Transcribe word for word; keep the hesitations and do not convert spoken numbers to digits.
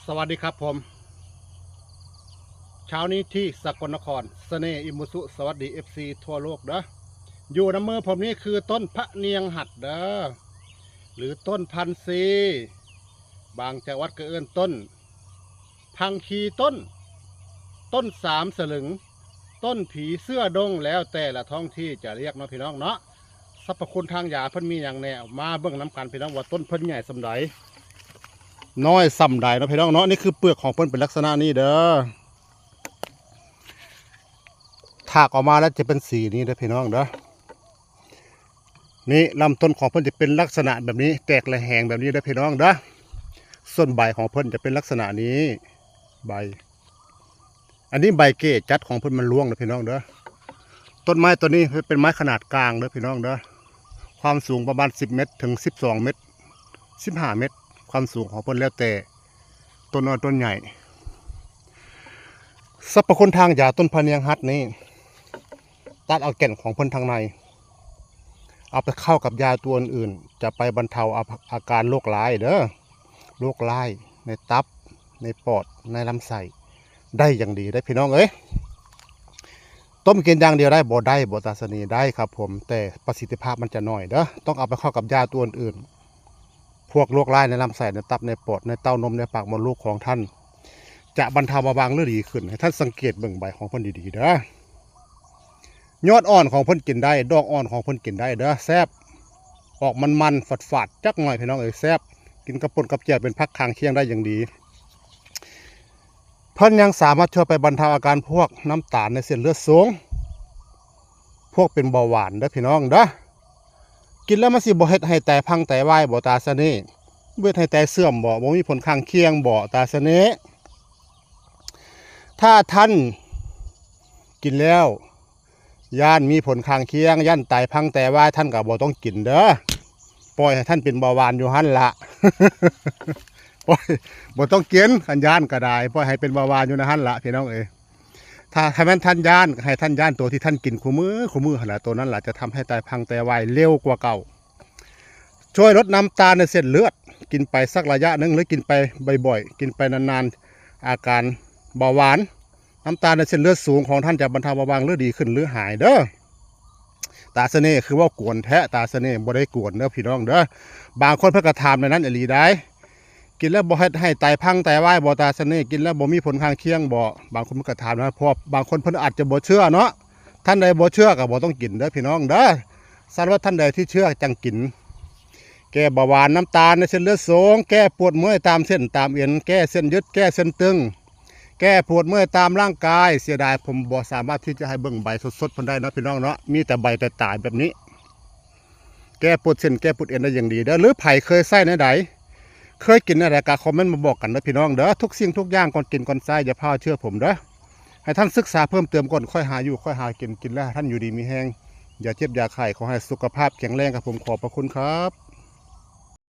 สวัสดีครับผม เช้านี้ที่สกลนคร เสน่ห์อิมุสุ สวัสดี เอฟซี ทั่วโลกเด้อ อยู่ในมือผมนี่คือต้นพะเนียงหัดเด้อ หรือต้นพันซี บางจังหวัดก็เอิ้นต้นพังคีต้น ต้นสามสลึง ต้นผีเสื้อดง แล้วแต่ละท้องที่จะเรียกเนาะพี่น้องเนาะ สรรพคุณทางยาเพิ่นมีหยังแหน่ มาเบิ่งนำกันพี่น้อง ว่าต้นเพิ่นใหญ่ส่ำใด น้อยส่ำใดเนาะพี่น้องเนาะ นี่คือเปลือกของเพิ่นเป็นลักษณะนี้เด้อ ถากออกมาแล้วจะเป็นสีนี้เด้อพี่น้องเด้อ นี่ลำต้นของเพิ่นจะเป็นลักษณะแบบนี้ แตกระแหงแบบนี้เด้อพี่น้องเด้อ ส่วนใบของเพิ่นจะเป็นลักษณะนี้ ใบ อันนี้ใบเกจัดของเพิ่นมันร่วงเด้อพี่น้องเด้อ ต้นไม้ตัวนี้เป็นไม้ขนาดกลางเด้อพี่น้องเด้อ ความสูงประมาณสิบเมตรถึงสิบสองเมตร สิบห้าเมตร ความสูงของเพิ่นแล้วแต่ต้นน้อยต้นใหญ่ สรรพคุณทางยาต้นพะเนียงหัดนี้ ตัดเอาแก่นของเพิ่นทางใน เอาไปเข้ากับยาตัวอื่นๆ จะไปบรรเทาอาอาการโรคร้ายเด้อ โรคร้ายในตับ ในปอด ในลำไส้ ได้อย่างดีได้อพี่น้องเอ้ย ต้มกินอย่างเดียวได้บ่ได้บ่ ตาเสน่ห์ ได้ครับผม แต่ประสิทธิภาพมันจะน้อยเด้อ ต้องเอาไปเข้ากับยาตัวอื่นๆ พวกโรคร้ายในลำไส้ ในตับ ในปอด ในเต้านม ในปากมดลูกของท่าน จะบรรเทาเบาบางหรือดีขึ้น ให้ท่านสังเกตเบิ่งใบของเพิ่นดีๆเด้อ ยอดอ่อนของเพิ่นกินได้ ดอกอ่อนของเพิ่นกินได้เด้อ แซ่บ ออกมันๆ ฝาดๆ จักหน่อยพี่น้องเอ้ย แซ่บ กินกับป่นกับแจ่วเป็นผักข้างเคียงได้อย่างดี เพิ่นยังสามารถช่วยไปบรรเทาอาการพวกน้ำตาลในเส้นเลือดสูง พวกเป็นเบาหวานเด้อพี่น้องเด้อ กินแล้วมันสิบ่เฮ็ดให้ไตพังไตวายบ่ ตาเสน่ห์ บ่เฮ็ดให้ไตเสื่อมบ่ บ่มีผลข้างเคียงบ่ ตาเสน่ห์ ถ้าท่านกินแล้ว ย่านมีผลข้างเคียง ย่านไตพังไตวาย ท่านก็บ่ต้องกินเด้อ ปล่อยให้ท่านเป็นเบาหวานอยู่หั่นละ ปล่อย บ่ต้องกิน คันย่านก็ได้ ปล่อยให้เป็นเบาหวานอยู่ในหั่นละพี่น้องเอ้ย ถ้า ถ้าแม่นท่านย่าน ให้ท่านย่านตัวที่ท่านกินคู่มื้อ คู่มื้อหั่นละ ตัวนั้นล่ะจะทำให้ไตพังไตวายเร็วกว่าเก่า ช่วยลดน้ำตาลในเส้นเลือด กินไปสักระยะหนึ่ง หรือกินไปบ่อยๆ กินไปนานๆ อาการเบาหวาน น้ำตาลในเส้นเลือดสูงของท่านจะบรรเทาเบาบางหรือดีขึ้นหรือหายเด้อ ตาเสน่ห์ คือว่ากวนแท้ ตาเสน่ห์ บ่ได้กวนเด้อพี่น้องเด้อ บางคนเพิ่นก็ถามในนั้นอีหลีได้ กินแล้วบ่เฮ็ดให้ไตพังไตวายบ่ ตาเสน่ห์ กินแล้วบ่มีผลข้างเคียงบ่ บางคนเพิ่นก็ถามนะ เพราะบางคนเพิ่นอาจจะบ่เชื่อเนาะ ท่านใดบ่เชื่อก็บ่ต้องกินเด้อพี่น้องเด้อ สำหรับท่านใดที่เชื่อจั่งกิน แก้เบาหวาน น้ำตาลในเส้นเลือดสูง แก้ปวดเมื่อยตามเส้นตามเอ็น แก้เส้นยึด แก้เส้นตึง แก้ปวดเมื่อยตามร่างกาย เสียดายผมบ่สามารถที่จะให้เบิ่งใบสดๆเพิ่นได้เนาะพี่น้องเนาะ มีแต่ใบตายๆแบบนี้ แก้ปวดเส้นแก้ปวดเอ็นได้อย่างดีเด้อ หรือไผเคยใช้แนวใด เคยกินแนวใดก็คอมเมนต์มาบอกกันเด้อพี่น้องเด้อ ทุกสิ่งทุกอย่างก่อนกินก่อนใช้อย่าพาเชื่อผมเด้อ ให้ท่านศึกษาเพิ่มเติมก่อนค่อยหาอยู่ค่อยหากิน กินแล้วให้ท่านอยู่ดีมีแฮง อย่าเจ็บอย่าไข้ ขอให้สุขภาพแข็งแรงครับผม ขอบพระคุณครับ